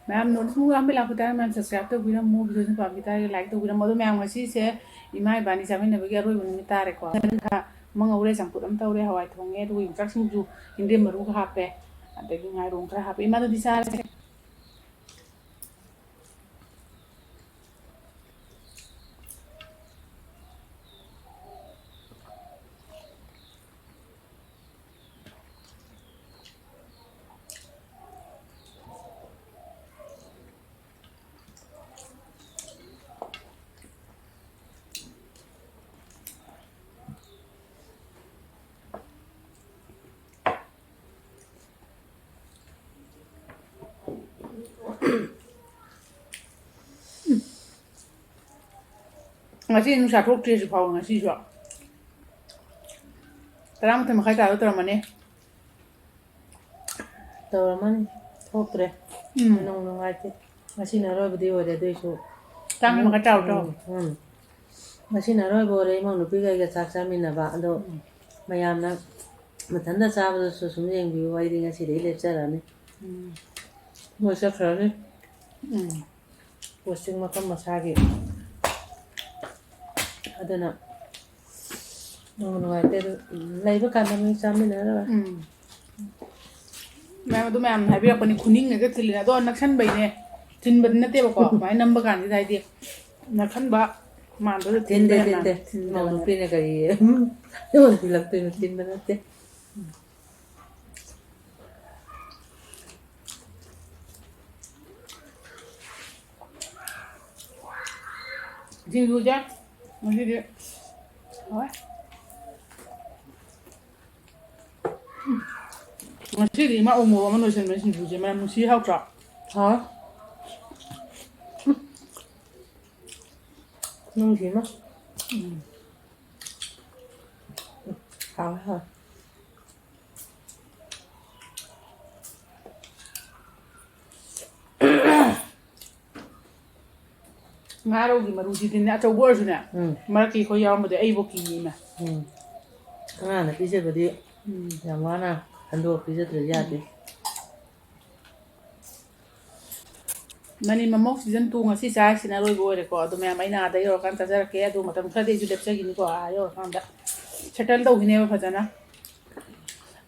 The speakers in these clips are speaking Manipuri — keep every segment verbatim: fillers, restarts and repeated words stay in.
ꯃꯌꯥꯝ ꯅꯣꯡꯃ ꯑꯃ ꯂꯥꯛꯄ ꯇꯥꯔꯦ, ꯃꯌꯥꯝ subscribe ꯇꯧꯕꯤꯔꯝꯃꯣ, video ꯁꯨ ꯄꯥꯝꯕꯤ ꯇꯥꯔꯒꯗꯤ like ꯇꯧꯕꯤꯔꯝꯃꯣ꯫ ꯑꯗꯣ ꯃꯌꯥꯝ, ꯉꯁꯤꯁꯦ ꯏꯃꯥ ꯏꯕꯥꯅꯤ ꯆꯥꯃꯤꯟꯅꯕꯒꯤ ꯑꯔꯣꯏꯕ ꯅꯨꯃꯤꯠ ꯇꯥꯔꯦꯀꯣ꯫ ꯈꯔ ꯑꯃ ꯉꯧꯔꯦ, ꯆꯝꯐꯨꯠ ꯑꯃ ꯇꯧꯔꯦ, ꯍꯋꯥꯏ ꯊꯣꯡꯉꯦ, ꯑꯗꯨꯒ ꯌꯣꯡꯆꯥꯛ ꯁꯤꯡꯖꯨ, ꯌꯦꯟꯗꯦꯝ ꯃꯔꯨꯒ ꯍꯥꯞꯄꯦ, ꯑꯗꯒꯤ ꯉꯥꯏꯔꯣꯡ ꯈꯔ ꯍꯥꯞꯄꯦ꯫ ꯏꯃꯥꯗꯨꯗꯤ ꯆꯥꯔꯦ꯫ ꯉꯁꯤ ꯅꯨꯡꯁꯥ ꯊꯣꯛꯇ꯭ꯔꯤ ꯍꯧꯖꯤꯛ ꯐꯥꯎꯕ, ꯉꯁꯤꯁꯨ꯫ ꯇꯔꯥꯃꯥꯊꯣꯏ ꯃꯈꯥꯏ ꯇꯥꯗꯧ ꯇꯧꯔꯝꯃꯅꯤ꯫ ꯇꯧꯔꯝꯃꯅꯤ꯫ ꯊꯣꯛꯇ꯭ꯔꯦ꯫ ꯎꯝ꯫ ꯅꯨꯡ ꯅꯨꯡꯉꯥꯏꯇꯦ꯫ ꯉꯁꯤꯅ ꯑꯔꯣꯏꯕꯗꯤ ꯑꯣꯏꯔꯦ, ꯑꯗꯨꯏꯁꯨ꯫ ꯆꯥꯛ ꯑꯃꯨꯛ ꯈꯔ ꯆꯥꯎ ꯇꯧ꯫ ꯎꯝ, ꯎꯝ꯫ ꯉꯁꯤꯅ ꯑꯔꯣꯏꯕ ꯑꯣꯏꯔꯦ ꯏꯃꯧ ꯅꯨꯄꯤꯒ ꯑꯩꯒ ꯆꯥꯛ ꯆꯥꯃꯤꯟꯅꯕ꯫ ꯑꯗꯣ ꯎꯝ꯫ ꯃꯌꯥꯝꯅ ꯃꯊꯟꯇ ꯆꯥꯕꯗꯁꯨ ꯁꯨꯝ ꯌꯦꯡꯕꯤꯌꯨ, ꯑꯩꯗꯤ ꯉꯁꯤꯗꯒꯤ ꯂꯦꯞꯆꯔꯅꯤ꯫ ꯎꯝ꯫ ꯃꯣꯏ ꯆꯠꯈ꯭ꯔꯅꯤ꯫ ꯎꯝ꯫ Posting ꯃꯐꯝ ꯃꯁꯥꯒꯤ꯫ ꯑꯗꯨꯅ ꯅꯨꯡꯕꯨ ꯅꯨꯡꯉꯥꯏꯇꯦ꯫ ꯑꯗꯨ ꯂꯩꯕ ꯀꯥꯟꯗ ꯅꯣꯏ ꯆꯥꯃꯤꯟꯅꯔꯒ꯫ ꯎꯝ꯫ ꯃꯌꯥꯝ ꯑꯗꯨ ꯃꯌꯥꯝꯅ ꯍꯥꯏꯕꯤꯔꯛꯄꯅꯤ, ꯈꯨꯅꯤꯡꯅꯒ ꯊꯤꯜꯂꯤꯅ꯫ ꯑꯗꯣ ꯅꯛꯁꯟꯕꯩꯅꯦ, ꯊꯤꯟꯕꯗꯤ ꯅꯠꯇꯦꯕꯀꯣ꯫ ꯑꯗꯨꯃꯥꯏꯅ ꯅꯝꯕ ꯀꯥꯟꯁꯤꯗ ꯍꯥꯏꯗꯤ ꯅꯛꯁꯟꯕ ꯃꯥꯟꯕꯗꯨꯗ ꯊꯤꯟꯗꯦ, ꯊꯤꯟꯕ ꯊꯤꯟꯗꯦ꯫ ꯃꯥꯟꯕ꯫ ꯊꯤꯟꯗꯕꯅꯦ꯫ ꯏꯃꯧ ꯅꯨꯄꯤꯅ ꯀꯔꯤ ꯑꯩꯉꯣꯟꯗ ꯊꯤꯜꯂꯛꯇꯣꯏꯅꯣ? ꯊꯤꯟꯕ ꯅꯠꯇꯦ꯫ ꯁꯤꯡꯖꯨꯁꯦ ꯉꯁꯤꯗꯤ ꯍꯥꯎꯋꯦ꯫ ꯎꯝ꯫ ꯉꯁꯤꯗꯤ ꯏꯃꯥ ꯎꯃꯣꯔꯣꯛ ꯑꯃ ꯂꯣꯏꯁꯤꯟꯕꯅꯦ ꯁꯤꯡꯖꯨꯁꯦ꯫ ꯃꯅꯝ ꯅꯨꯡꯁꯤ, ꯍꯥꯎꯇ꯭ꯔꯣ? ꯍꯥꯎꯋꯦ꯫ ꯎꯝ꯫ ꯅꯨꯡꯁꯤꯃ꯫ ꯎꯝ꯫ ꯍꯥꯎꯋꯦ, ꯍꯥꯎꯋꯦ꯫ ꯉꯥꯔꯧꯒꯤ ꯃꯔꯨꯁꯤꯗꯤꯅꯦ, ꯑꯆꯧꯕ ꯑꯣꯏꯔꯁꯨꯅꯦ, ꯎꯝ꯫ ꯃꯔꯛꯀꯤ ꯑꯩꯈꯣꯏ ꯌꯥꯎꯔꯝꯕꯗꯤ ꯑꯩꯕꯨ ꯀꯤꯌꯦꯅ꯫ ꯎꯝ꯫ ꯑꯉꯥꯡꯅ ꯄꯤꯖꯕꯗꯤ ꯎꯝ꯫ ꯌꯥꯝ ꯋꯥꯅ ꯈꯟꯗꯣꯛꯑ ꯄꯤꯖꯗ꯭ꯔꯗꯤ ꯌꯥꯗꯦ꯫ ꯎꯝ꯫ ꯃꯅꯤ ꯃꯃꯣꯛ season two ꯉꯁꯤ ꯆꯥꯔꯤꯁꯤꯅ ꯑꯔꯣꯏꯕ ꯑꯣꯏꯔꯦꯀꯣ꯫ ꯑꯗꯨ ꯃꯌꯥꯝ ꯑꯩꯅ ꯑꯥꯗ ꯌꯧꯔꯀꯥꯟꯗ ꯆꯥꯖꯔꯛꯀꯦ꯫ ꯑꯗꯨ ꯃꯇꯝ ꯈꯔꯗꯤ ꯑꯩꯁꯨ ꯂꯦꯞꯆꯈꯤꯅꯤꯀꯣ, ꯑꯥ ꯌꯧꯔꯀꯥꯟꯗ settle ꯇꯧꯈꯤꯅꯦꯕ ꯐꯖꯅ꯫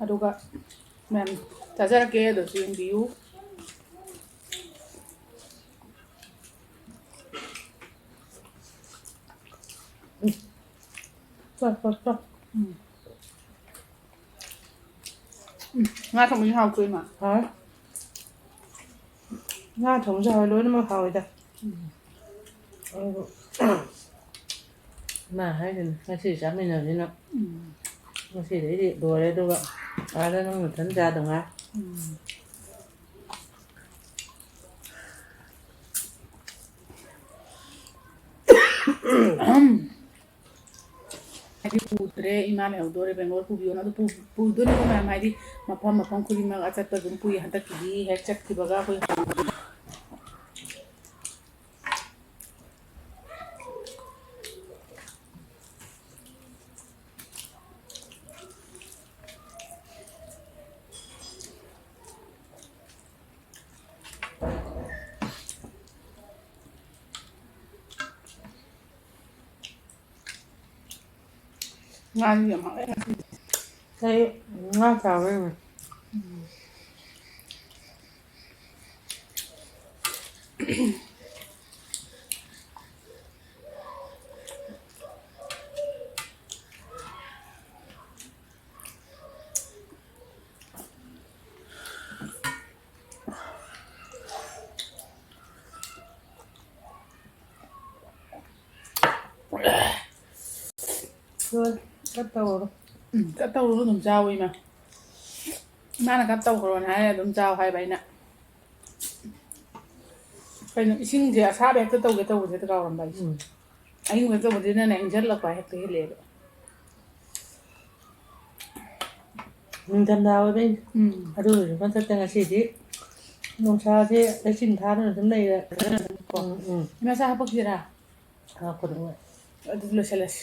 ꯑꯗꯨꯒ ꯃꯌꯥꯝ ꯆꯥꯖꯔꯛꯀꯦ꯫ ꯑꯗꯨꯁꯨ ꯌꯦꯡꯕꯤꯌꯨ꯫ ꯎꯝ꯫ ꯆꯣ, ꯆꯣ, ꯆꯣ꯫ ꯎꯝ꯫ ꯎꯝ, ꯉꯥ ꯊꯣꯡꯕꯁꯨ ꯍꯥꯎꯇꯣꯏ ꯃꯥ꯫ ꯍꯥꯎꯋꯦ꯫ ꯉꯥ ꯊꯣꯡꯕꯁꯨ ꯍꯥꯎꯋꯦ, ꯂꯣꯏꯅꯃꯛ ꯍꯥꯎꯋꯦꯗ꯫ ꯎꯝ꯫ ꯑꯗꯨ ꯃꯥ ꯍꯥꯏꯁꯤꯅꯤ, ꯉꯁꯤ ꯆꯥꯃꯤꯟꯅꯁꯤꯅ꯫ ꯎꯝ꯫ ꯉꯁꯤꯗꯩꯗꯤ ꯂꯣꯏꯔꯦ, ꯑꯗꯨꯒ ꯑꯥꯗ ꯅꯪ ꯅꯊꯟ ꯆꯥꯗꯧ ꯉꯥꯏ꯫ ꯎꯝ꯫ ꯍꯥꯏꯗꯤ ꯄꯨꯗ꯭ꯔꯦ, ꯏꯃꯥ ꯂꯩꯍꯧꯗꯣꯔꯦ, ꯕꯦꯡꯒ꯭ꯂꯣꯔ ꯄꯨꯕꯤꯌꯣꯅ꯫ ꯑꯗꯨ ꯄꯨ-, ꯄꯨꯗꯣꯏꯅꯦꯕ ꯃꯌꯥꯝ, ꯍꯥꯏꯗꯤ ꯃꯐꯝ, ꯃꯐꯝ ꯈꯨꯗꯤꯡꯃꯛ ꯑꯆꯠꯄ ꯑꯗꯨꯝ ꯄꯨꯏ꯫ ꯍꯟꯗꯛꯀꯤꯗꯤ ꯍꯦꯛ ꯆꯠꯈꯤꯕꯒ ꯑꯩꯈꯣꯏ ꯉꯥꯁꯨ ꯌꯥꯝ ꯍꯥꯎꯋꯦ ꯉꯁꯤꯗꯤ꯫ ꯑꯩ ꯉꯥ ꯆꯥꯕꯩꯅꯦ꯫ ꯎꯝ꯫ ꯂꯣꯏꯔꯦ꯫ ꯀꯠ ꯇꯧꯔꯣ꯫ ꯎꯝ, ꯀꯠ ꯇꯧꯔꯣ, ꯑꯗꯨꯝ ꯆꯥꯎ ꯏꯃꯥ꯫ ꯏꯃꯥꯅ ꯀꯠ ꯇꯧꯈ꯭ꯔꯣꯅ ꯍꯥꯏꯔꯦ, ꯑꯗꯨꯝ ꯆꯥꯎ ꯍꯥꯏꯕ ꯑꯩꯅ꯫ ꯀꯩꯅꯣ, ꯏꯁꯤꯡꯁꯦ ꯑꯁꯥꯕ ꯍꯦꯛꯇ ꯇꯧꯒꯦ ꯇꯧꯕꯁꯦ ꯍꯦꯛꯇ ꯀꯥꯎꯔꯝꯕ ꯑꯩꯁꯦ꯫ ꯎꯝ꯫ ꯑꯌꯤꯡꯕ ꯇꯧꯕꯗꯨꯅꯅꯦ ꯏꯪꯁꯤꯜꯂꯛꯄ ꯍꯦꯛꯇ ꯍꯦꯜꯂꯛꯑꯦꯕ꯫ ꯅꯤꯡꯊꯝꯊꯥ ꯑꯣꯏꯕꯩꯅꯦ꯫ ꯎꯝ꯫ ꯑꯗꯨ ꯑꯣꯏꯔꯁꯨ ꯃꯊꯛꯇ ꯉꯁꯤꯗꯤ ꯅꯨꯡꯁꯥꯁꯦ ꯂꯩꯆꯤꯟ ꯊꯥꯗꯨꯅ ꯑꯗꯨꯝ ꯂꯩꯔꯦ꯫ ꯎꯝ, ꯎꯝ꯫ ꯏꯃꯥ, ꯆꯥ ꯍꯥꯞꯄꯛꯁꯤꯔꯥ? ꯍꯥꯞꯄꯗꯧꯅꯦ꯫ ꯑꯗꯨꯗꯤ ꯂꯣꯏꯁꯤꯜꯂꯁꯤ꯫